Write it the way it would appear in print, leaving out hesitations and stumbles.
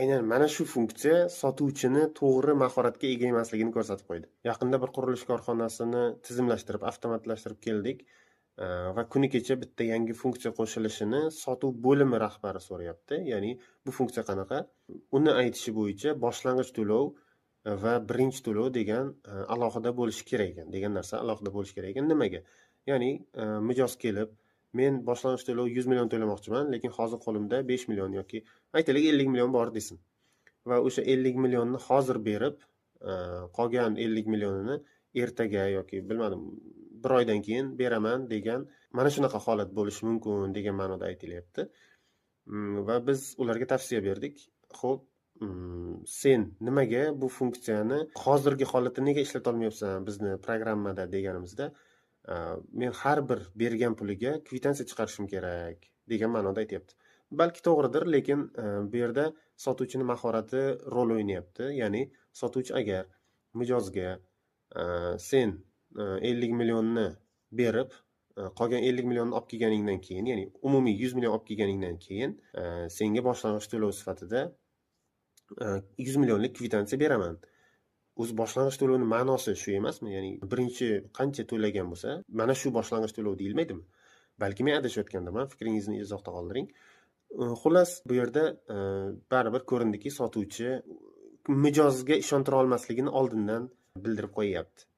Aynan mana shu funksiya sotuvchini to'g'ri mahoratga ega emasligini ko'rsatib qo'ydi. Yaqinda bir qurilish korxonasini tizimlashtirib, avtomatlashtirib keldik va kuni kecha bitta yangi funksiya qo'shilishini sotuv bo'limi rahbari so'rayapti. Ya'ni bu funksiya qanaqa? Uni aytishi bo'yicha boshlang'ich to'lov va birinchi to'lov degan alohida bo'lishi kerak ekan, degan narsa alohida bo'lishi kerak ekan. Nimaga? Ya'ni mijoz kelib, men boshlang'ich to'lov 100 million to'lamoqchiman, lekin hozir qo'limda 5 million yoki aytaylik 50 million bor desin. Va o'sha 50 millionni hozir berib, qolgan 50 millionini ertaga yoki bilmadim bir oydan keyin beraman degan mana shunaqa holat bo'lishi mumkin degan ma'noda aytilyapti. Va biz ularga tavsiya berdik. Xo'p, sen nimaga bu funksiyani hozirgi holatda nega ishlata olmayapsan bizni programmada deganimizda, men har bir bergan puliga kvitansiya chiqarishim kerak degan ma'noda aytyapti. Balki to'g'ridir, lekin bu yerda sotuvchining mahorati rol o'ynayapti. Ya'ni sotuvchi agar mijozga sen 50 millionni berib, qolgan 50 millionni olib kelganingdan keyin, ya'ni umumiy 100 million olib kelganingdan keyin senga boshlang'ich to'lov sifatida 100 millionlik kvitansiya beraman. O'zi boshlang'ich to'lovning ma'nosi shu emasmi? Ya'ni birinchi qancha to'lagan bo'lsa, mana shu boshlang'ich to'lov deyilmaydimi? Balki men adashayotgandirman, fikringizni izohda qoldiring. Xullas, bu yerda baribir ko'rindiki, sotuvchi mijozga ishontira olmasligini oldindan bildirib qo'yyapti.